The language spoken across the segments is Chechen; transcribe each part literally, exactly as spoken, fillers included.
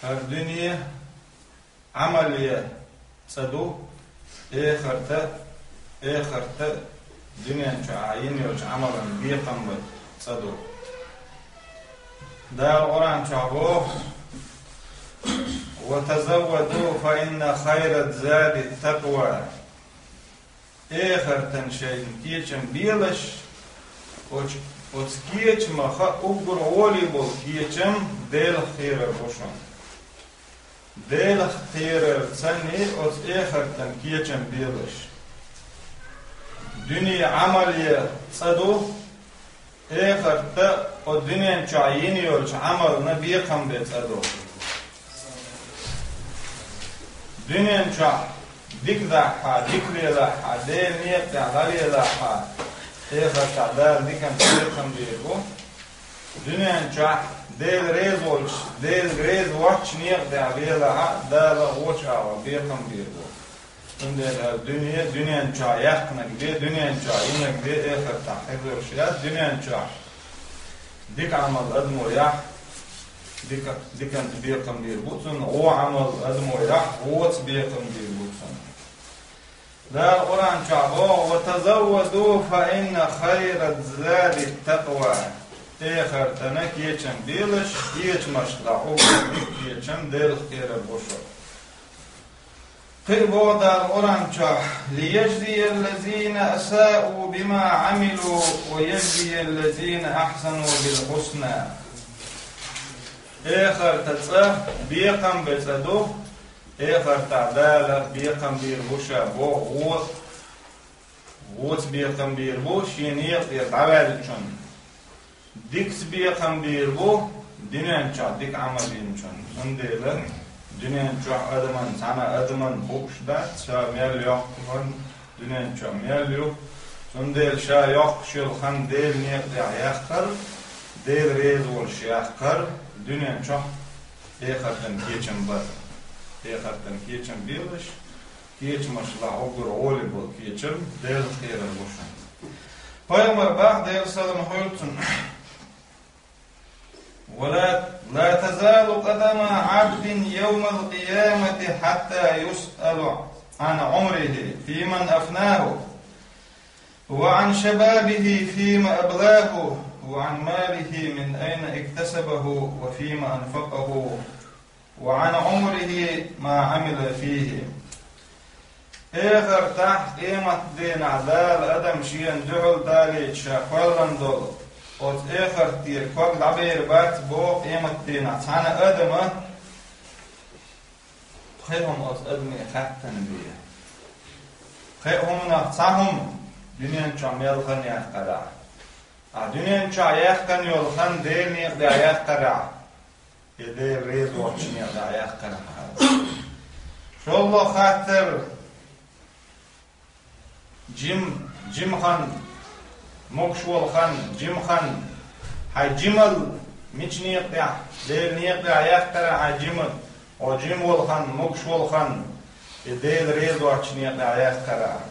ХӀара дуьне Ӏамал ян цӀа ду, эхарта, эхарта дуьнен чу Ӏа йина йолчу Ӏамалан бекхам бан цӀа ду. Дала Къуръан чохь боху: «Ва тазавваду, фа инна хайра зади такъва». Эхартан шайна кечам белаш, оцу, оцу кечамах уггар гӀоле болу кечам Делах кхерар бу шуна. Делах кхерар санна оцу эхартан кечам белаш. Дуьне Ӏамал ян цӀа ду, эхарта оцу дуьнен чохь йина йолчу Ӏамална бекхам бан цӀа ду. Дуьнен чохь дика дахьа, дика лелахьа, Делан некъа тӀехь дӀавелахьа, эхартахь Дала диканца бекхам бийр бу. Дуьнен чохь Дела реза волчу, Дела реза воцчу некъа тӀехь велахьа, Дала вочу агӀор бекхам бийр бу. Цундела дуьне, дуьнен чохь яьккхинарг бен, дуьнен чохь йинарг бен, эхартахь хьийзош яц, дуьнен чохь дика Ӏамал адамо яхь, дика, диканца бекхам бийр бу цунна, вон Ӏамал адамо яхь, вонца бекхам бийр бу цунна. Дала Къуръан чохь боху: «Ва тазавваду, фа инна хайра зади такъва». Эхартана кечам белаш, кечамашла уггар кечам Делах кхерар бу шу. Кхин а боху Дала Къуръан чохь: «Лияжзияллазина асаъу бима Ӏамилу ва яжзияллазина ахьсану билхьусна». Эхарта цӀа бекхам бан цӀа ду, эхартахь Дала бекхам бийр бу ша боху, вон, вонца бекхам бийр бу шен некъа тӀера дӀаваьллачунна. Дикаца бекхам бийр бу дуьнен чохь дика Ӏамал йинчунна. Цундела дуьнен чохь адаман, цхьана адаман хууш дац, ша мел йоккху хан, дуьнен чохь мел ю. Цундела ша йоккхуш йолу хан Делан некъа тӀехь яккхар, Дела реза волуш яккхар, дуьнен чохь эхартан кечам бар. Эхартан кечам белаш, кечамашла уггар гӀоле болу кечам Делах кхерар бу шуна. Пайхамар боху, Делан салам хуьлда цунна: «Ва ла, ла тазалу къадама Ӏабдин йовмал къиямати хьатта юсъала Ӏан Ӏумрихи фима афнаху, ва Ӏан шабабихи фима аблагху, ва Ӏан малихи мин айна иктасабаху, ва фима анфакъаху, ва Ӏан Ӏумрихи ма Ӏамила фихи». Эхартахь, къематдийнахь Дала адам шена дуьхьал далийча ша кхоьллина долу оцу эхартера ког дӀабер бац боху къематдийнахь цхьана адама, пхи хӀума оцу адаме хаьттина бен. Пхи хӀуманах цхьа хӀума дуьнен чохь мел хан яьккхарехь. Ахьа дуьнен чохь яьккхина йолу хан Делан некъа тӀехь яьккхарехь, и Дела реза воцчу некъа тӀехь яьккхарехь. ШолгӀа хаттар: жим, жима хан, могуш волу хан, жима хан, хьайн жималла мича некъа тӀехь, Делан некъа тӀехь яьккхарехь хьайн жималла, хьо жима волу хан, могуш волу хан, и Дела реза воцчу некъа тӀехь яьккхарехь.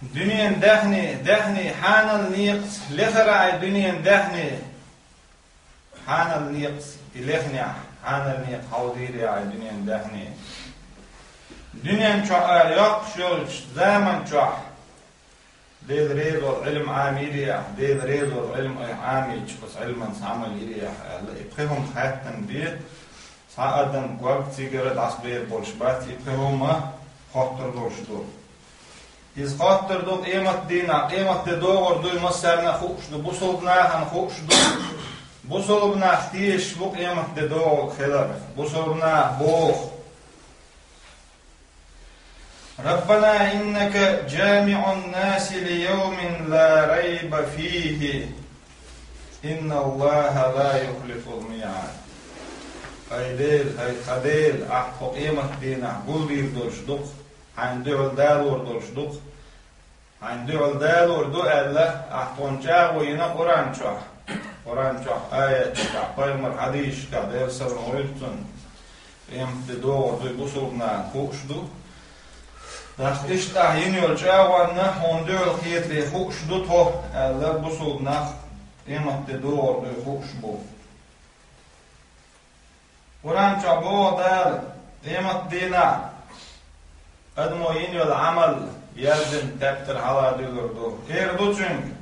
Дуьненан даьхни, даьхни, хьанал некъаца лехара хьайн дуьненан даьхни, хьанал некъаца и лехнехь, хьанал некъа хьовдийра хьайн дуьненан даьхни. Дуьнен чохь а йоккхуш йолчу заман чохь Дела реза волу Ӏилма Ӏамийра ахь, Дела реза волу Ӏилма айхьа Ӏамийча, оцу Ӏилманца Ӏамал йира ахь аьлла, и пхи хӀума хаьттина бен, цхьа адам ког цигара дӀасабер болуш бац, и пхи хӀума хоттур долуш ду. Иза хоттур ду къематдийнахь, къематде догӀур дуй массарна а хууш ду, бусалба нахана хууш ду. Бусалба нах тешаш бу къематде догӀург хилар. Бусалба наха боху: «Раббана иннака жамиӀун наси ли йовмин ла райба фихи, инналлаха ла юхлифул миӀад». Ай Дела, ай тхан Дела, ахь тхо къематдийнахь гулдийр долуш ду-кх, хьайна дуьхьал далор долуш ду-кх. Хьайна дуьхьал далор ду аьлла, ахь тхуна чӀагӀо йина Къуръан чохь. Къуръан чохь аяташкахь, пайхамар хьадисашкахь, Делан салам хуьлда цунна, къематде догӀур дуй бусалба нахана хууш ду. ТӀаккха иштта ахь йина йолу чӀагӀонна хьуна дуьхьал кхетаре хууш ду тхо аьлла, бусалба нах къематде догӀур дуй хууш бу. Къуръан чу боху Дала, къематдийнахь адамо йина йолу Ӏамал яздина тептар хьаладуьйлур ду. Эр ду цуьнга: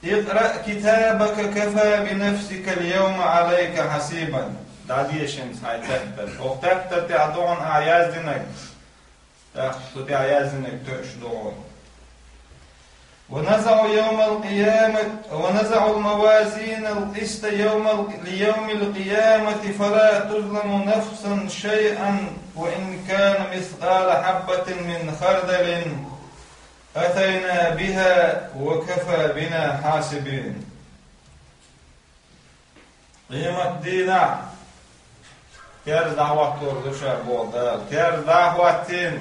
«Икъраъ китабака кафа би нафсика ал-йовма Ӏалайка хьасибан». ДӀадешина хьайн тептар. ХӀокху тептар тӀехь ду хьуна ахь яздинарг. ТӀаккха цу тӀехь яздинарг тоьуш ду хьуна. «Ва назаӀу йовмал къиямат, ва назаӀул мавазинал къиста йовмал, лийовмил къиямати, фала тузламу нафсун шайъан, ва ин кана мискъала хьаббатин мин хардалин, атайна биха, ва кафа бина хьасибин». Къематдийнахь керза дӀахӀоттор ду ша, боху Дала. Керза дӀахӀоттийна.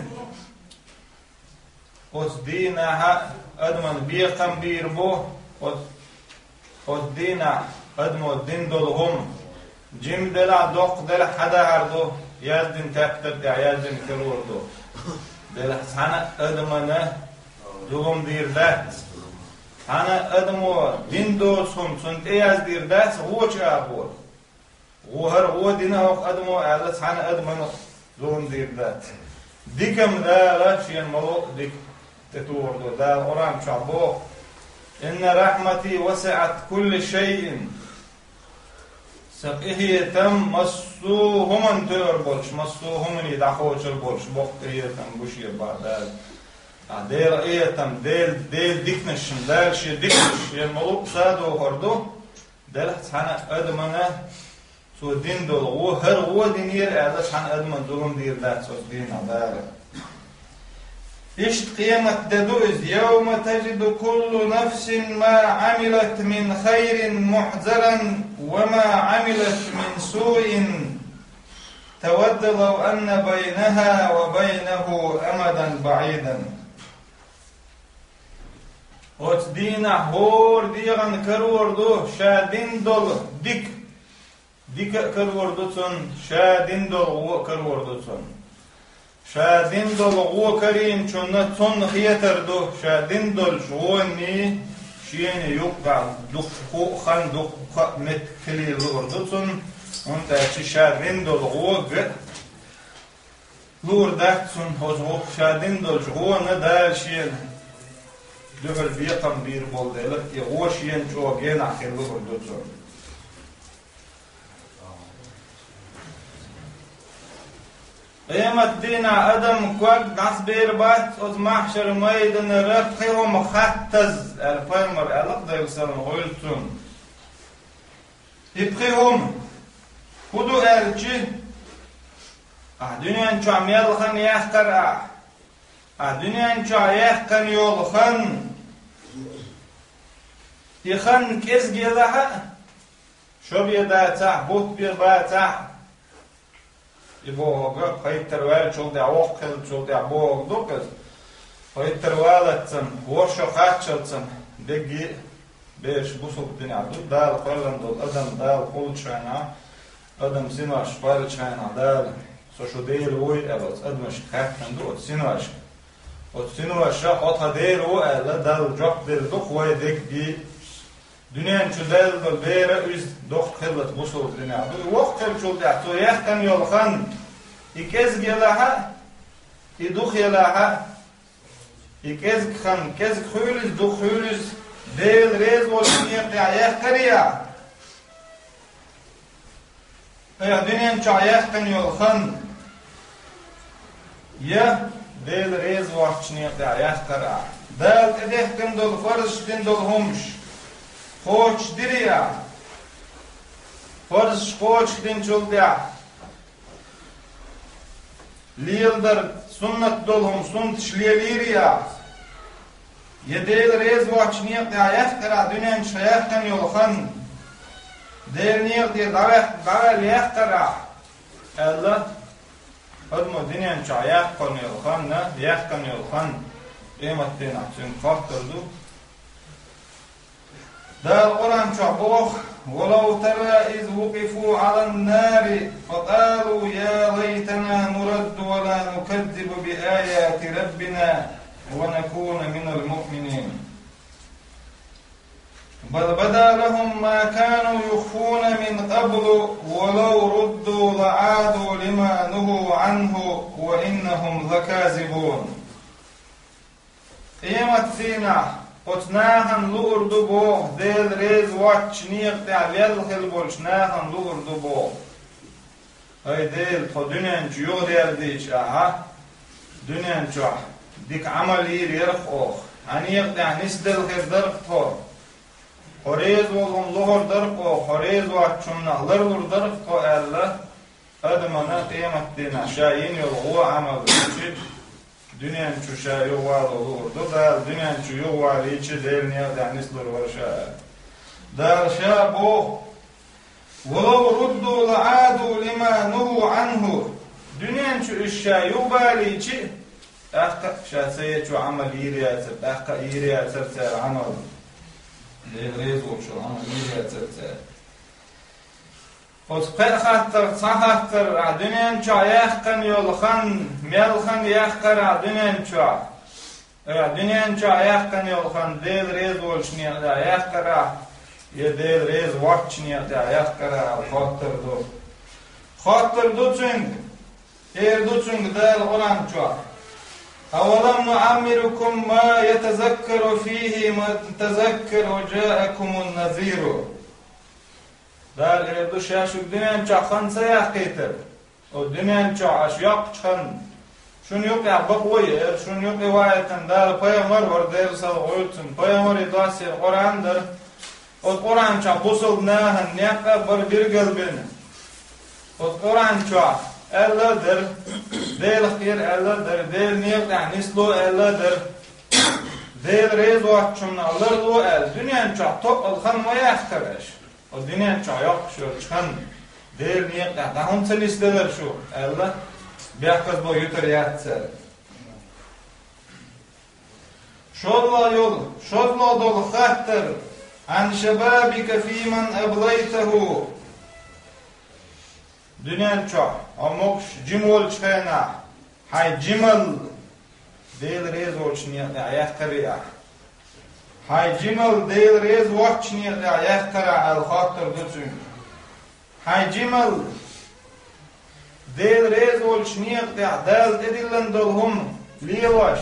Оцу дийнахь адаман бекхам бийр бу, оцу, оцу дийнахь адамо дина долу хӀума, жима делахь, доккха делахь, хьан дахьар ду, яздина тептар тӀехь яздина карор ду. Делахь цхьана а адамана зулам дийр дац. Цхьана а адамо дина доцу хӀума цунна тӀе яздийр дац, вочу агӀор. ГӀо хӀара гӀо дина хӀокху адамо аьлла, цхьана а адамана зулам дийр дац. Диканна Дала шена ма-луъу дика тӀетухур ду. Дала Къуръан чохь боху: «Инна рахьмати васиӀат кулли шайин». Сан къинхетам массо а хӀуманна тоьар болуш, массо а хӀумане дӀакхочур болуш, боккха къинхетам бу шен боху Дала. А Делан къинхетам, Дела, Делан диканаш, Дала шен диканаш шена ма-луъу садохур ду. Делахь цхьана а адамана цо дина долу гӀо, хӀара гӀо динера аьлла, цхьана а адамана зулам дийр дац оцу дийнахь Дала. Иштта къемат де ду иза: «Йовма таджиду куллу нафсин ма Ӏамилат мин хайрин мухьзаран ва ма Ӏамилат мин суин, тавадду лав анна байнаха ва байнаху амадан баӀидан». Оцу дийнахь хӀора дегӀана карор ду ша дина долу дика. Дика а карор ду цунна, ша дина долу гӀо а карор ду цунна. Ша дина долу гӀо карийначунна цунна хетар ду, ша дина долчу гӀоний шена юккъехь дуккха а хан, дуккха а меттиг хилийла луур ду цунна, хӀунда аьлча ша дина долу гӀо ган а луур дац цунна, оцу гӀо, ша дина долчу гӀона Дала шена дуьхьал бекхам бийр болу дела, и гӀо шена чӀогӀа генахь хилла луур ду цунна. Къемат дийнахь адам ког дӀасабер бац оцу махьшар майданара пхи хӀума хаттаза, аьлла пайхамар аьлла-кх, Делан салам хуьлда цунна. И пхи хӀума хӀун ду аьлча, ахь дуьнен чохь мел хан яьккхира ахь, ахь дуьнен чохь яьккхина йолу хан, и хан кӀезиг елахь а, шо бен дацахь, бутт бен бацахь, и бохург, пхийтта ваьллачул тӀаьхьа, воккха хиллачул тӀаьхьа бохург ду-кх иза. Пхийтта валлалц санна, ворхӀ шо кхаччалц санна, дерриге а бераш бусалба динехь ду, Дала кхоьллина долу адам, Дала кхуллучу хенахь, адам синош кхоьллучу хенахь Дала, со шу Дела вуй аьлла, оцу адамашка хаьттина ду оцу синошка. Оцу синоша, хьо тхан Дела ву аьлла, Далла жоп делла ду-кх вай дерриге а. Дуьнен чу даьлла долу бер а иза доккха хиллалц бусалба динехь ду. И воккха хиллачул тӀаьхьа цо яьккхина йолу хан, и кӀезиг елахь а, и дукха елахь а, и кӀезиг хан, кӀезиг хуьлийла иза, дукха хуьлийла иза, Дела реза волчу некъа тӀехь яьккхирий ахь? Айхьа дуьнен чохь яьккхина йолу хан, я Дела реза воцчу некъа тӀехь яьккхира ахь? Дала тӀедехкина долу фарзаш дина долу хӀумаш кхочушдирий ахь? Фарзаш кхочушдинчул тӀаьхьа леладар суннат долу хӀума суннаташ лелийрий ахь? Я Дела реза воцчу некъа тӀехь яьккхира ахь дуьнен чохь яьккхина йолу хан? Делан некъа тӀера дӀаваьлла яьккхира ахь, аьлла, адамо дуьнен чохь яьккхина йолу хан, яьккхина йолу хан къемат дийнахь цуьнга хоттур ду. Дала Къуръан чохь боху: «Ва лав тара из вукъифу Ӏалан нари, фа къалу я лайтана нурадду ва ла нукаддибу би аяти раббина ва накуна минал муъминин». بل بدا لهم ما كانوا يخفون من قبل ولو ردوا لعادوا لما نهوا عنه وإنهم لكاذبون. Къематдийнахь оцу нахана луур ду боху, Дела реза воцчу некъа тӀехь лелла хилла болчу нахана луур ду боху. Ай Дела, тхо дуьнен чу юхадаьлла дийча ахьа, дуьнен чохь дика Ӏамал йийр яра-кх оха, хьан некъа тӀехь нисделла хир дара-кх тхо. Хьо реза волу хӀума лохур дара-кх оха, хьо реза воцчунна ларлур дара-кх тхо аьлла, адамана къематдийнахь ша йина йолу гӀо Ӏамал йичи, дуьнен чу ша юхавало луур ду, Дала дуьнен чу юхавалийчи, Делан некъа тӀехь нислур вара ша аьлла. Дала ша боху: «ولو ردوا لعادوا لما نهوا عنه». Дуьнен чу уьш ша юхабалийчи, тӀаккха а ша ца ечо Ӏамал йийр яцара, тӀаккха а йийр яцара цара Ӏамал. Дела реза волчу Ӏамал йийр яцара цара. Оцу кхаа хаттарх цхьа хаттар, ахь дуьнен чохь яьккхина йолу хан, мел хан яьккхира ахь дуьнен чохь? Ахь дуьнен чохь яьккхина йолу хан Дела реза волчу некъа тӀехь яьккхира ахь, я Дела реза воцчу некъа тӀехь яьккхира ахь, аьлла хоттур ду. Хоттур ду цуьнга, эр ду цуьнга Дала Къуръан чохь: «أولم نعمركم ما يتذكر فيه من تذكر وجاءكم النذير». Дала эр ду: ша шуьга дуьнен чохь хан ца яьккхийтара? Оцу дуьнен чохь аша йоккхучу ханна шуна юкъехь бакъо яра, шуна юкъе ваийтина Дала пайхамар вара, Дела салам хуьлда цунна, пайхамаре доссийра Къуръан дара. Оцу Къуръан чохь бусалба нахана некъ а бара билгалбина. Оцу Къуръан чохь аьлла а дара, Делах кхера аьлла а дара, Делан некъа тӀехь нисло аьлла а дара, Дела реза воцчунна ларло аьлла, дуьнен чохь тоъал хан ма яьккхира аша. Оцу дуьнен чохь йоккхуш йолчу ханна Делан некъа тӀехь дӀа хӀунда ца нисделира шу, аьлла, бехказло юьтур яц цара. ШолгӀа йолу, шолгӀа долу хаттар: «عن شبابك فيمن أبليته». Дуьнен чохь хьо могуш жима волчу хенахь, хьайн жималла Дела реза волчу некъа тӀехь яьккхирий ахь? Хьайн жималла Дела реза воцчу некъа тӀехь яьккхирий ахь, аьлла хоттур ду цуьнга. Хьайн жималла Дела реза волчу некъа тӀехь Дала тӀедиллина долу хӀума лелош,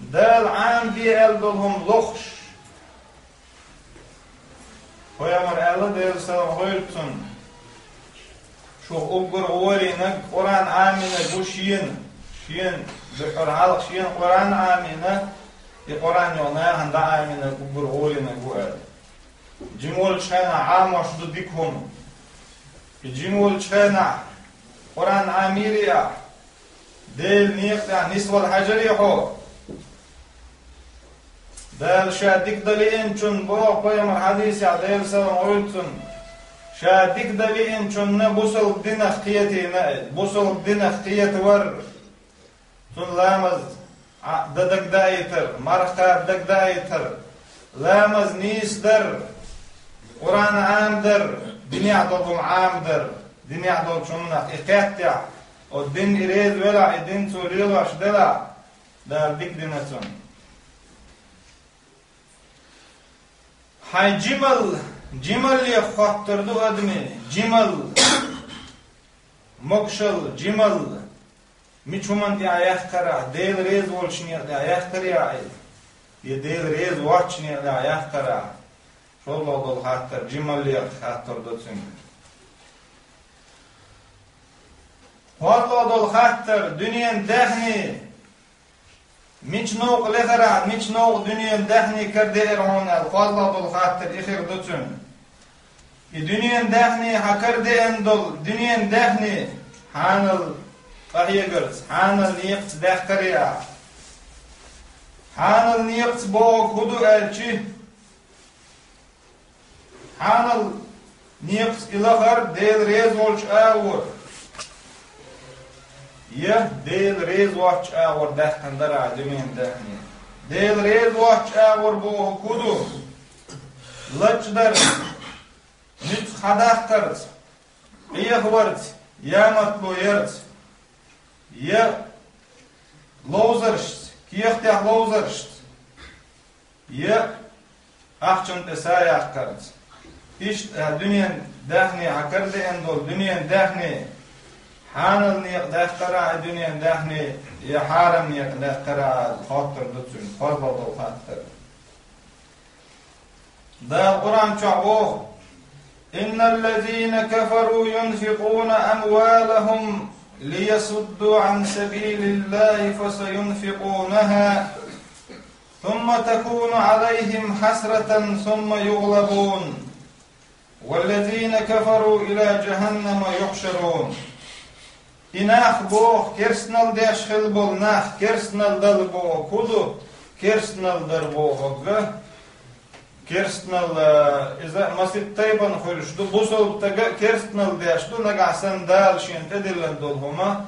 Дала Ӏамабе аьлла долу хӀума лохуш. Пайхамар аьлла, Делан салам хуьлда цунна: шух уггар гӀорийнарг Къуръан Ӏамийнарг ву шена, шена дуьххьара хьалха шена Къуръан Ӏамийна, и Къуръан йолу нахана дӀаӀамийнарг уггар гӀорийнарг ву аьлла. Жима волчу хенахь Ӏамош ду дика хӀума. И жима волчу хенахь Къуръан Ӏамийрий ахь? Делан некъа тӀехь нисвала хьаьжарий хьо? Дала ша дика дан лиъначунна боху пайхамар хьадисехь, Делан салам хуьлда цунна, ша дика дан лиъначунна бусалба динах кхетийна иза, бусалба динах кхетавар. Цунна ламаз а дан дагадайтар, марха кхаба дагадайтар, ламаз нийсадар, Къуръан Ӏамадар, динехь долу хӀума Ӏамадар, динехь долчу хӀуманах и кхеттехь, оцу дин и реза велахь, и дин цо лелош делахь, Дала дика дина цунна. Хьайн жималла, жималлех хоттур ду адаме, жималла, могушалла, жималла. Мича хӀуманна тӀехь яьккхира ахь, Дела реза волчу некъа тӀехь яьккхирий ахь иза? Я Дела реза воцчу некъа тӀехь яьккхира ахь? ШолгӀа долу хаттар жималлех хоттур ду цуьнга. КхозлагӀа долу хаттар: дуьненан даьхни мича новкъа лехира ахь, мича новкъа дуьненан даьхни карадеара хьуна аьлла, кхозлагӀа долу хаттар и хир ду цуьнан. И дуьненан даьхни хьан карадеана долу дуьненан даьхни хьанал къахьегарца, хьанал некъаца даьккхирий ахь? Хьанал некъаца бохург хӀун ду аьлчи, хьанал некъаца и лахара Дела реза волчу агӀор, я Дела реза воцчу агӀор даьккхина дара ахь дуьненан даьхни? Дела реза воцчу агӀор бохург хӀун ду? Лачкъадар, нуьцкъ хьадаккхарца, Ӏехаварца, ямартло ярца, я ловзаршца, кехатехь ловзаршца, я ахчанна тӀе са яккхарца. Иштта дуьнен даьхни, хьан кара деана долу дуьнен даьхни, хьанал некъа даьккхира а дуьнен даьхни, я хьарам некъа даьккхира а, хоттур ду цуьнга, кхозлагӀа долу хаттар. Дала Къуръан чохь боху: «إن الذين كفروا ينفقون أموالهم ليصدوا عن سبيل الله فسينفقونها ثم تكون عليهم حسرة ثم يغلبون والذين كفروا إلى جهنم يحشرون». И нах боху, керстанал деш хилла болу нах, керстанал дала боху хӀун ду, керстанал дар бохург, керстанал, э, иза маситтайбан хуьлуш ду, бусалба стага а керстанал деш ду, нагахь санна Дала шена тӀедиллина долу хӀума,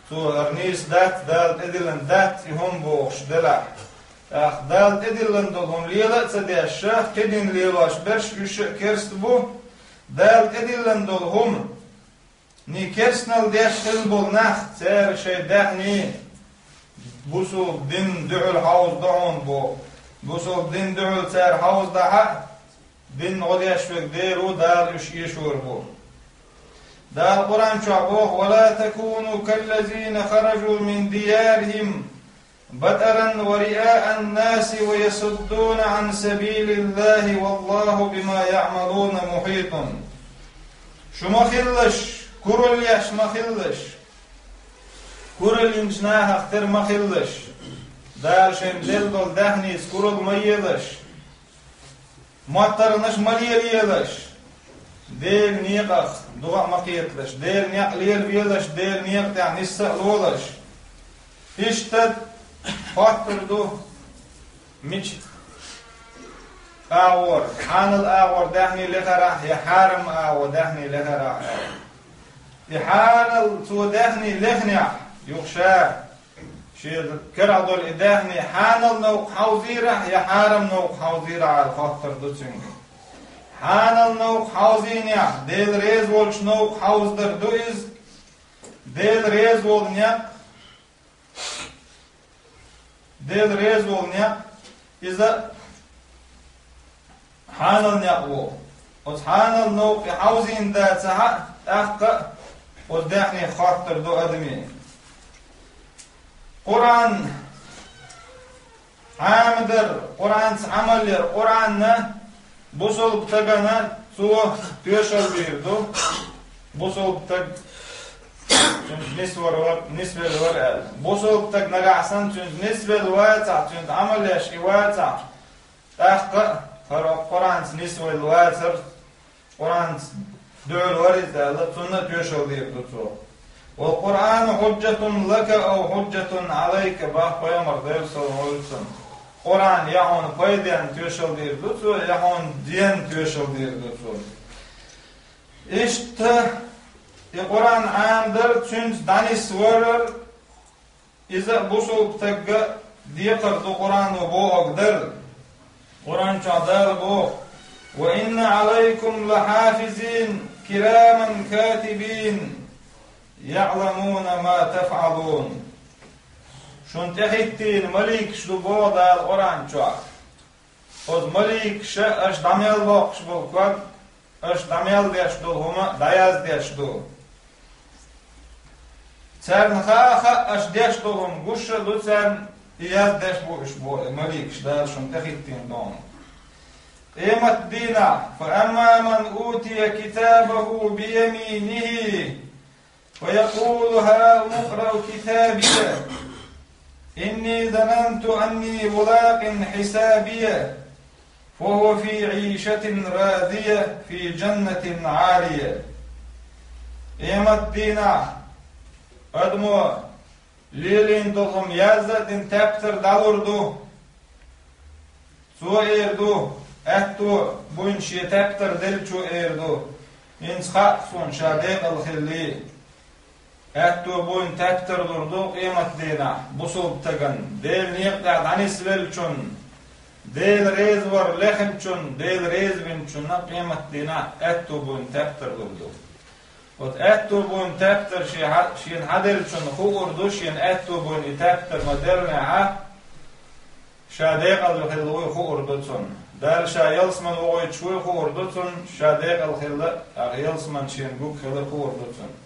цо хӀара нийса дац, Дала тӀедиллина дац и хӀума бохуш делахь. ТӀаккха Дала тӀедиллина долу хӀума лела а ца деш, кхидина лелош берш уьш а керста бу, Дала тӀедиллина долу хӀума. Ни керстанал деш хилла болу нах, церан шайн даьхни, бусалба дин дуьхьал хьовзадо хьуна боху. Бусалба дин дуьхьал цара хьовзадахь а, дин гӀо деш верг дера ву, Дала уьш эшор бу. Дала Къуръан чохь боху: «ولا تكونوا كالذين خرجوا من ديارهم بطرا ورئاء الناس ويصدون عن سبيل الله والله بما يعملون محيط». Шу ма хилалаш, куралла еш ма хилалаш. Куралла йинчу нахах тера ма хилалаш. Дала шайна делла долу даьхница куралла ма елаш. МоттаргӀанаш ма лелаелаш. Делан некъах дуьхьа а ма кхеталаш. Делан некъ лелавелаш, Делан некъа тӀехь нисса а лолаш. Иштта хоттур ду, мича агӀор, хьанал агӀор даьхни лехарахь, я хьарам агӀор даьхни лехарахь аьлла. И хьанал цо даьхни лехнехь, юха ша шен карахь долу и даьхни хьанал новкъа хьовзийрахь я хьарам новкъа хьовзийрахь аьлла хоттур ду цуьнга. Хьанал новкъа хьовзийнехь, Дела реза волчу новкъа хьовзадар ду иза. Дела реза волу некъ, Дела реза волу некъ, иза хьанал некъ ву. Оцу хьанал новкъа хьовзийна дацахь а, тӀаккха а оцу даьхнех хоттур ду адамийн. Къуръан Ӏамадар, Къуръанца Ӏамал яр, Къуръанна бусалба стагана цо тоьшалла дийр ду. Бусалба стаг цуьнца нисвар вар, нисвелла вар аьлла. Бусалба стаг нагахь санна цуьнца нисвелла вацахь, цуьнца Ӏамал еш и вацахь, тӀаккха а хӀара Къуръанца нисвелла вацар, Къуръанца дуьхьал вар иза аьлла, цунна а тоьшалла дийр ду цо. «والقرآن حجة لك أو حجة عليك», бах пайхамар Делан салам хуьлда цунна. Къуръан я хьуна пайденна тоьшалла дийр ду цо, я хьуна денна тоьшалла дийр ду цо. Иштта и Къуръан Ӏамадар, цуьнца дӀанисварар, иза а бусалба стагга декхар ду Къуръано бохург дар. Къуръан чохь Дала боху: «وإن عليكم لحافظين كراما كاتبين يعلمون ما تفعلون». Шун тӀехӀиттийна маликаш ду боху Дала Къуръан чохь. Оцу маликаша аша дӀа мел боккхуш болу ког, аша дӀа мел деш долу хӀума дӀаяздеш ду. Царна хаа-хаа аша деш долу хӀума гуш а ду царна, и яздеш бу уьш боху и маликаш Дала шуна тӀехӀиттийна доху. Къематдийнахь: «فأما من أوتي كتابه بيمينه فيقول هاؤم اقرءوا كتابيه إني ظننت أني ملاق حسابيه فهو في عيشة راضية في جنة عالية». Къематдийнахь адамо лелийна долу хӀума язда а дина тептар дӀалур ду. Цо эр ду, аьтто буйна шен тептар деллачо эр ду: «ХӀинца хаьа суна ша декъала хиллий». Аьтто буйна тептар лур ду къематдийнахь бусалба стагана, Делан некъа тӀехь дӀанисвеллачунна, Дела реза вар лехначунна, Дела реза винчунна къематдийнахь аьтто буйна тептар лур ду. Оцу аьтто буйна тептар шен хьа-, шена хьаделлачунна хуур ду, шена аьтто буйна и тептар ма-деллинехь а, ша декъала хилла вуй хуур ду цунна. Дала ша ялсман вогӀуьйтуш вуй хуур ду цунна, ша декъала хилла, тӀаккха ялсман шена гуг хилар хуур ду цунна.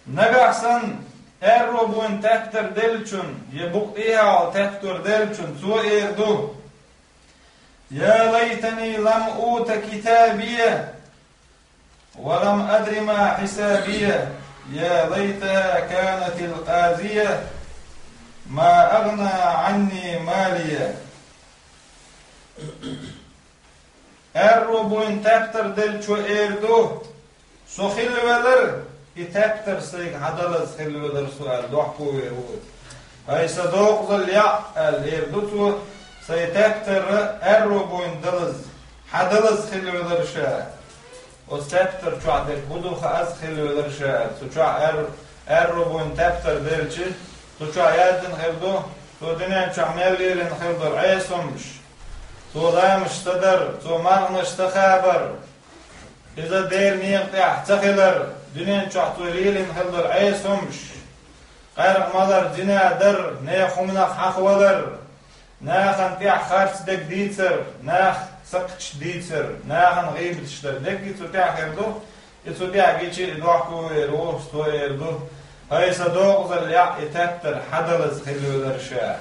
Нагахь санна аьрру буйна тептар деллачунна, я букъ тӀехьа тептар деллачунна, цо эр ду: «يا ليتني لم أوت كتابيه، ولم أدر ما حسابيه، يا ليتها كانت القاضية، ما أغنى عني ماليه». Аьрру буйна тептар деллачо эр ду: «Со хилла велар, и тептар сайга хьадалаза хилла велар со», — аьлла, дохко вер ву. «ХӀай са докъазал яӀ, — аьлла, эр ду цо, — сай тептар аьрру буйна далаза, хьадалаза хилла велар ша. Оцу тептар чохь дерг хӀун ду хааза хилла велар ша», — аьлла. Цу чохь аьр-, аьрру буйна тептар делча, цу чохь яздина хир ду, цо дуьнен чохь мел лелийна хир долу Ӏеса хӀумнаш, цо ламазаш ца дар, цо марханаш ца кхабар, иза Делан некъа тӀехь ца хилар, дуьнен чохь цо лелийна хир долу Ӏеса хӀумнаш, къаьркъа малар, зина дар, нехан хӀуманах хьахвалар, нахана тӀехь харц дерг дийцар, нах сакхташ дийцар, нахана гӀийбаташ дар, дерриг цу тӀехь хир ду. И цу тӀехь гича и дохко вер ву, цо эр ду: «ХӀай са докъазал яӀ, и тептар хьадалаза хилла велар ша.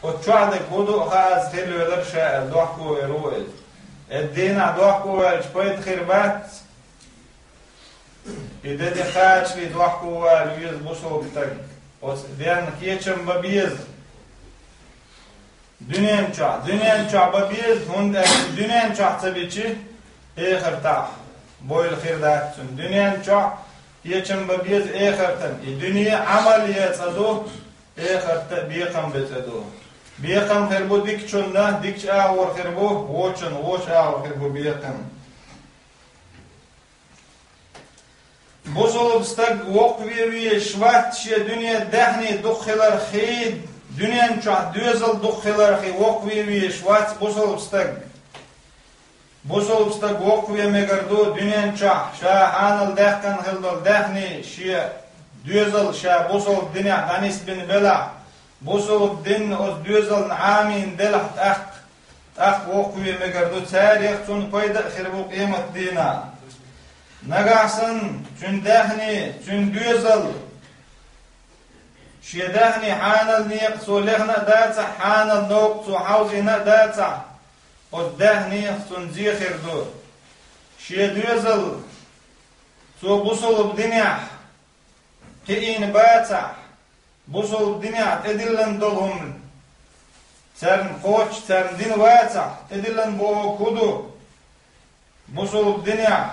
Оцу чохь дерг хӀун ду хааза хилла велар ша», — аьлла, дохко вер ву иза. Эд дийнахь дохко ваьлча пайда хир бац. И де тӀе кхачале дохко вала веза бусалба стаг, оцу денна кечам бан беза. Дуьнен чохь, дуьнен чохь бан беза, хӀунда аьлча дуьнен чохь ца бича, эхартахь бойла хир дац цунна. Дуьнен чохь кечам бан беза эхартан. И дуьне Ӏамал е цӀа ду, эхарта а бекхам бе цӀа ду. Бекхам хир бу дикачунна, дикачу агӀор хир бу вочунна, вочу агӀор хир бу бекхам. Бусалба стаг воккхаве везаш вац шен дуьне даьхни дукха хиларх, дуьнен чохь доьзал дукха хиларх воккхаве везаш вац бусалба стаг. Бусалба стаг воккхаве мегар ду дуьнен чохь, ша хьанал даьккхина хила долу даьхни, шен доьзал ша бусалба динехь дӀанисбина белахь, бусалба дин оцу доьзална Ӏамийна делахь тӀаккха, тӀаккха воккхаве мегар ду царех, цунна пайда а хир бу къематдийнахь. Нагахь санна цуьнан даьхни, цуьнан доьзал, шен даьхни хьанал некъа цо лехна а дацахь, хьанал новкъа цо хьовзийна а дацахь, оцу даьхнех цунна зе хир ду. Шен доьзал цо бусалба динехь кхиийна бацахь, бусалба динехь тӀедиллина долу хӀума царна кхоччуш, царна дина вацахь, тӀедиллина бохург хӀун ду? Бусалба динехь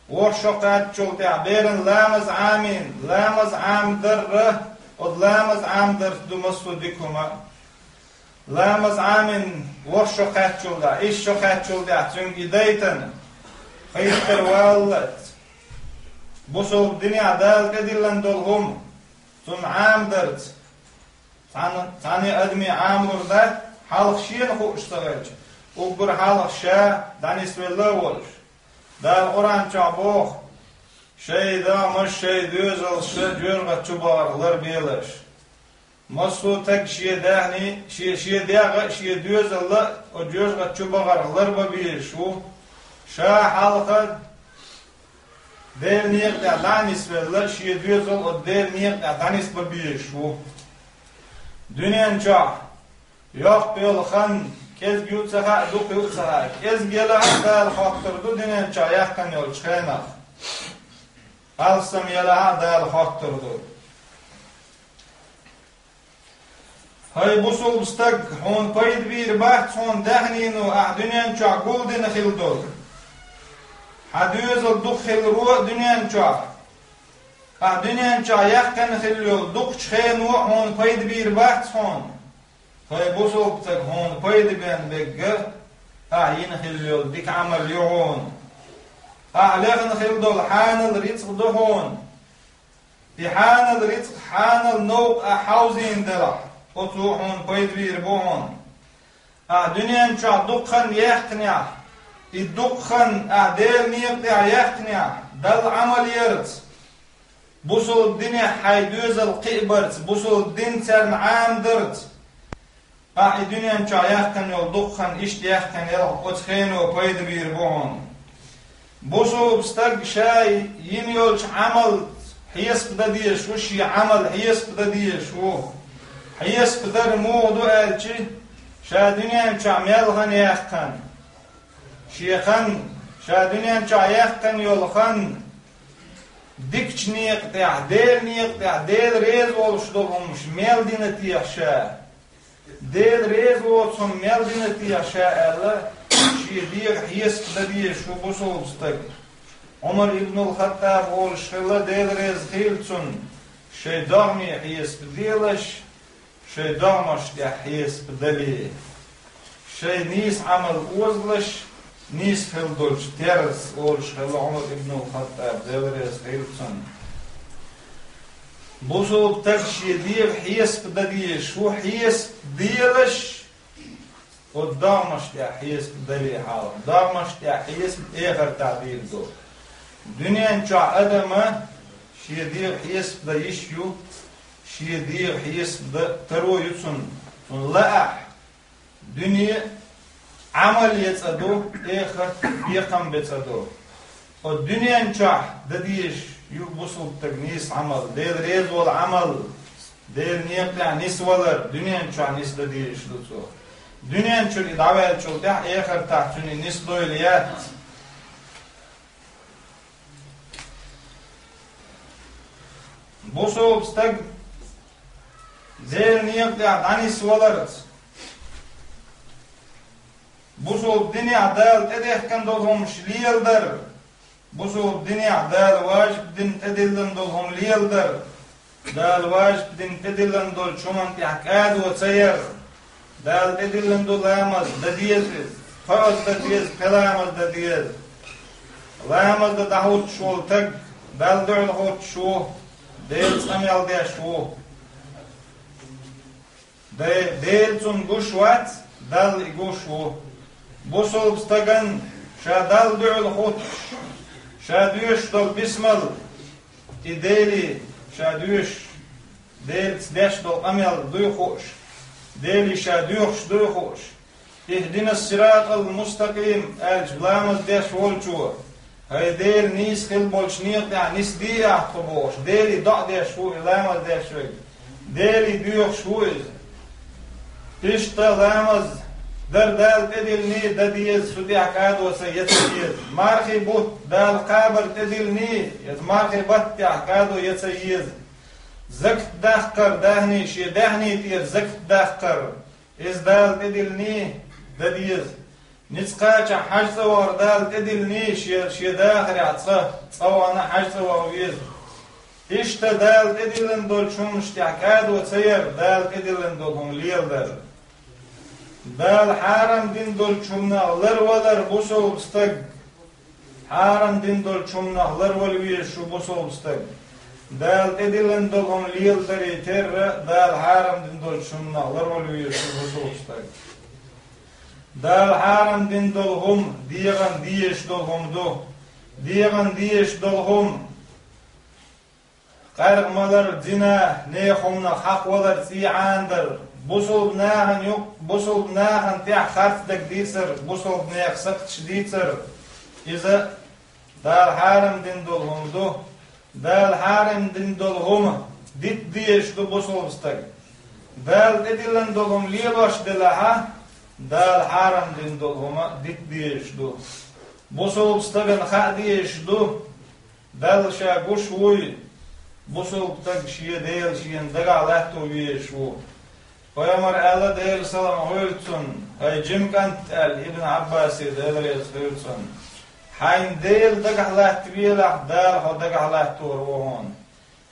ворхӀ шо кхаьччул тӀаьхьа беран ламаз Ӏамийна, ламаз Ӏамадар а, оцу ламаз Ӏамадарца ду массо а дика хӀума. Ламаз Ӏамийна ворхӀ шо кхаьччул тӀаьхьа, исс шо кхаьччул тӀаьхьа цуьнга и дайтина, хӀиттар валлалц, бусалба динехь Дала тӀедиллина долу хӀума цунна Ӏамадарца, цхьана, цхьана а адаме Ӏамалур дац, хьалха шена хууш ца хилча, уггар хьалха ша дӀанисвелла а волуш. Дала Къуръан чохь боху: «Шайн дегӀмаш, шайн доьзалш жоьжахати чу бахарх ларбелаш». Массо а стаг шен даьхни, шен, шен дегӀ а, шен доьзал а оцу жоьжахати чу бахарх ларбан безаш ву. Ша хьалха Делан некъа тӀехь дӀа а нисвелла, шен доьзал оцу Делан некъа тӀехь дӀанисбан безаш ву. Дуьнен чохь йоккха йолу хан кӀезиг ю а ца хаьа, дукха ю а ца хаьа. КӀезиг елахь а Дала хоттур ду дуьнен чохь яьккхина йолчу хенах. Алссам елахь а Дала хоттур ду. ХӀай бусалба стаг, хьуна пайда бийр бац хьуна даьхнина ахь дуьнен чохь гулдина хила долу. Хьан доьзал дукха хиларо а дуьнен чохь, ахь дуьнен чохь яьккхина хила йолу дукхачу хено а хьуна пайда бийр бац хьуна. ХӀай бусалба стаг, хьуна пайда бен берг ахь йина хила йолу дика Ӏамал ю хьуна. Ахь лехна хила долу хьанал рицкъ ду хьуна. И хьанал рицкъ, хьанал новкъа ахь хьовзийна делахь, оцо хьуна пайда бийр бу хьуна. Ахь дуьнен чохь дукха хан яьккхинехь, и дукха хан ахь Делан некъа тӀехь яьккхинехь, Далла Ӏамал ярца, бусалба динехь хьайн доьзал кхиабарца, бусалба дин царна Ӏамадарца, Ахь и дуьнен чохь яьккхина йолу дукха хан иштта яьккхина ялх оцу хено пайда бийр бу хьуна. Бусулба стаг ша йина йолчу Ӏамал хьесап дан дезаш ву, шен Ӏамал хьесап дан дезаш ву. Хьесап дар муха ду аьлча, ша дуьнен чохь мел хан яьккхина, шен хан, ша дуьнен чохь яьккхина йолу хан, дикачу некъа тӀехь, Делан некъа тӀехь, Дела реза волуш долу хӀумаш мел дина теша ша. Дела реза воцу хӀума мел дина теша ша аьлла, шен дегӀан хьесап дан дезаш ву бусулба стаг. Ӏумар ибнул Хаттаб волуш хилла, Дела реза хилла цунна, шайн догӀме хьесап делаш, шайн догӀмаш тӀехь хьесап дале. Шайн нийса Ӏамал озалаш, нийса хила долчу терза олуш хилла Ӏумар ибнул Хаттаб, Дела реза хилла цунна. Бусулба стаг шен дегӀан хьесап дан дезаш ву, хьесап делаш, оцу догӀмаш тӀехь хьесап дале хьалха. ДогӀмаш тӀехь хьесап эхартахь дийр ду. Дуьнен чохь адама шен дегӀан хьесап дан йиш ю, шен дегӀан хьесап дан таро ю цунна. Цунна лаахь, дуьне Ӏамал ян цӀа ду, эхарт бекхам бен цӀа ду. Оцу дуьнен чохь дан дезаш ю бусулба стаг нийса Ӏамал, Дела реза волу Ӏамал, Делан некъа тӀехь нисвалар, дуьнен чохь нисдан дезаш ду цо. Дуьнен чуьра и дӀаваьллачул тӀаьхьа эхартахь цуьнан нисдойла яц. Бусулба стаг Делан некъа тӀехь дӀанисваларца, бусулба динехь Дала тӀедехкина долу хӀумаш леладар, бусулба динехь Дала важиб дина тӀедиллина долу хӀума леладар, Дала важиб дина тӀедиллина долчу хӀуманна тӀехь кӀадо ца яр, Дала тӀедиллина ду ламаз дан деза иза, кхоалгӀа дан деза, пхи ламаз дан деза. Ламаз дан дӀахӀуттуш волу стаг Далла дуьхьал хӀуттуш ву, Делаца къамел деш ву. Де-, Дела цунна гуш вац, Далла и гуш ву. Бусулба стагана ша Далла дуьхьал хӀуттуш, ша доьшуш долу бисмал, и Деле ша доьшуш, Делаца деш долу къамел дуй хууш, Деле ша доьхуш дуй хууш, «Ихдинас сиратал мустакъим» аьлча, ламаз деш волчо, «ХӀай Дела, нийса хила болчу некъа тӀехь нисдийа ахь тхо» бохуш, Деле доӀа деш ву и ламаз деш верг, Деле доьхуш ву иза. Иштта ламаз дар Дала тӀедиллина дан деза, цу тӀехь кӀадо ца ян ца еза. Мархи бутт Дала кхабар тӀедиллина, иза мархи баттехь кӀадо ян ца еза. Закат даккхар даьхний, шен даьхний тӀера закат даккхар, иза Дала тӀедиллина дан деза. Ницкъ кхачахь хьаьж цӀа вахар Дала тӀедиллина, шен, шен дахарехь цкъа, цкъа вахана хьаьж цӀа ваха веза. Иштта Дала тӀедиллина долчу хӀуманаш тӀехь кӀадо ца яр, Дала тӀедиллина долу хӀума леладар. Дала хьарам дина долчу хӀуманах ларвалар бусулба стаг. Хьарам дина долчу хӀуманах ларвала везаш ву бусулба стаг. Дала тӀедиллина долу хӀума леладаре терра, Дала хьарам дина долчу хӀуманах ларвала везаш ву бусулба стаг. Дала хьарам дина долу хӀума дегӀан дезаш долу хӀума ду. ДегӀан дезаш долу хӀума къаркъа малар, зина, нехан хӀуманах хьакхавалар, цӀий Ӏанадар, бусулба нахана юкъ-, бусулба нахана тӀехь харцдаг дийцар, бусулба нехан сакхташ дийцар, иза Дала хьарам дина долу хӀума ду. Дала хьарам дина долу хӀума дита дезаш ду бусулба стаг. Дала тӀедиллина долу хӀума лелош делахьа, Дала хьарам дина долу хӀума дита дезаш ду. Бусулба стагана хаа дезаш ду, Далла ша гуш вуй, бусулба стаг шен Дела шена дагахь латто везаш ву. Пайхамар аьлла, Делан салам хуьлда цунна, хӀай жима кӀант, аьлла, Ибн Ӏаббасе, Дела реза хуьлда цунна. Хьайна Дела дагахь латта велахь, Дала хьо дагахь латтор ву хьуна.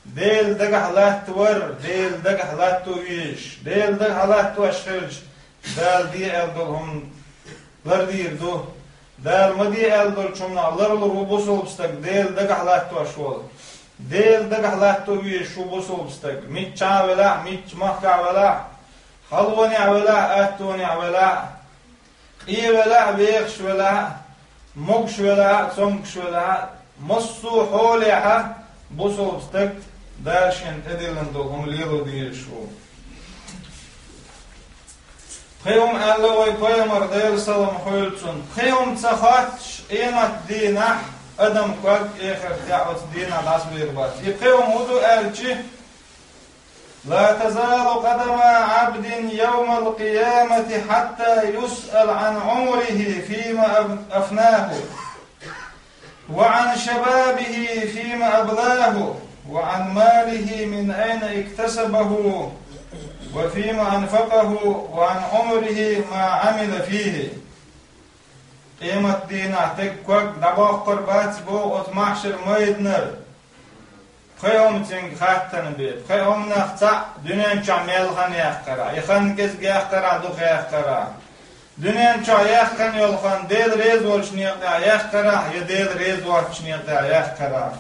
Дела дагахь латтавар, Дела дагахь латто везаш, Дела дагахь латтош хилча, Дала де аьлла долу хӀума лардийр ду. Дала ма де аьлла долчу хӀуманах ларлур ву бусулба стаг, Дела дагахь латтош волу. Дела дагахь латто везаш ву бусулба стаг. Миччахь а велахь, мичча махкахь а велахь, халонехь а велахь, аттонехь а велахь, къе велахь, вехаш велахь, могуш велахь, цомгуш велахь, массо а хьолехьа бусулба стаг Дала шена тӀедиллина долу хӀума лело дезаш ву. Пхи хӀума аьлла вай пайхамар, Делан салам хуьлда цунна. Пхи хӀума ца хоттуш, къематдийнахь адам ког эхарт тӀехь оцу дийнахь дӀасабийр бац. И пхи хӀума хӀун ду аьлча: لا تزال قدما عبد يوم القيامة حتى يسأل عن عمره فيما أفناه، وعن شبابه فيما أبلاه، وعن ماله من أين اكتسبه، وفيما أنفقه، وعن عمره ما عمل فيه. Къематдийнахь стеган ког дӀабоккхур бац боху оцу маьхьшар майданара. Пхи хӀума цуьнга хаттарна бен. Пхи хӀуманах цхьаъ дуьнен чохь мел хан яьккхарахь, я хан кӀезиг яьккхарахь, дукха яьккхарахь. Дуьнен чохь яьккхина йолу хан Дела реза волчу некъа тӀехь яьккхарахь, я Дела реза воцчу некъа тӀехь яьккхарахь.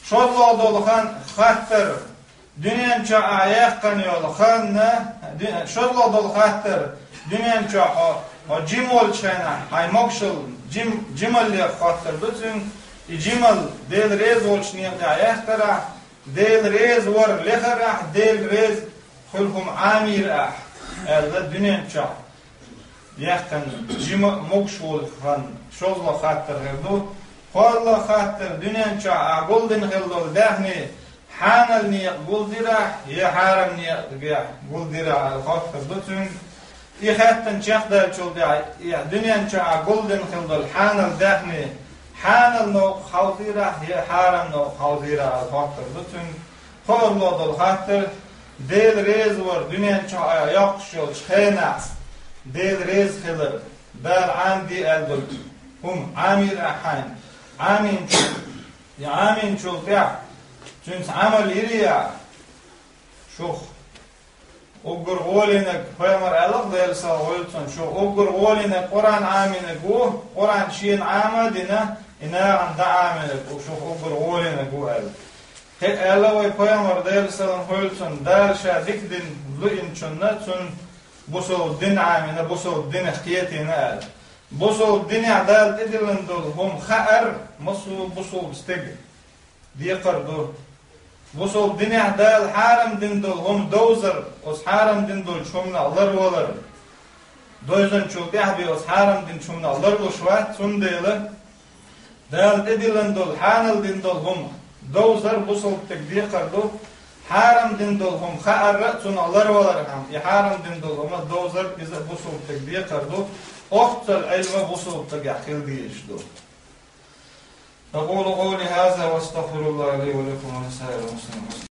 ШозлагӀа долу хан хаттар, дуьнен чохь а яьккхина йолу хан, ди-, шозлагӀа долу хаттар, дуьнен чохь хьо, хьо жима волчу хенахь, хьайн могушалла жим-, жималлех хаттар ду цуьнга, и жималла Дела реза волчу некъа тӀехь яьккхарахь, Дела реза вар лехарахь, Дела реза хуьлу хӀума Ӏамийра ахь, аьлла, дуьнен чохь яьккхина жима а могуш волу хан шозлагӀа хаттар хир ду. КхоаллагӀа хаттар, дуьнен чохь а гулдина хилла долу даьхни хьанал некъа гулдирахь, я хьарам некъа гулдирахь аьлла хаттар ду цуьнга. И хаттарна чекхдаьллачул тӀаьхьа, и дуьнен чохь а гулдина хилла долу хьанал даьхни хьанал новкъа хьовзийрахь, я хьарам новкъа хьовзийрахь аьлла хаттар ду цуьнга. КхоаллагӀа долу хаттар, Дела реза вар дуьнен чохь а йоккхуш йолчу хенахь, Дела реза хилар, Дала Ӏамаде аьлла долу хӀума Ӏамийра ахь хьайна, Ӏамийначул, и Ӏамийначул тӀаьхьа цуьнца Ӏамал йирий ахь, шух уггар гӀолийнарг, пайхамар аьлла-кх, Делан салам хуьлда цунна, шух уггар гӀолийнарг Къуръан Ӏамийнарг ву, Къуръан шена Ӏама а дина, и нахана дӀаӀамийнарг ву, шух уггар гӀолийнарг ву аьлла. Кхин а аьлла вай пайхамар, Делан салам хуьлда цунна, Дала ша дика дин луьйначунна, цунна бусалба дин Ӏамийна, бусалба динах кхетийна аьлла. Бусалба динехь Дала тӀедиллина долу хӀума хаар массо а бусалба стеган декхар ду. Бусалба динехь Дала хьарам дина долу хӀума довзар, оцу хьарам дина долчу хӀуманах ларвалар. Довзанчул тӀаьхьа бен оцу хьарам динчу хӀуманах ларлуш вац, цундела Дала тӀедиллина долу, хьанал дина долу хӀума довзар бусалба стеган декхар ду, хьарам дина долу хӀума хаар а, цунах ларвалархьама, и хьарам дина долу хӀума довзар иза а бусалба стеган декхар ду, оццул Ӏилма бусалба стагехь хила дезаш ду. أقول قولي هذا وأستغفر الله لي ولكم ولسائر المسلمين.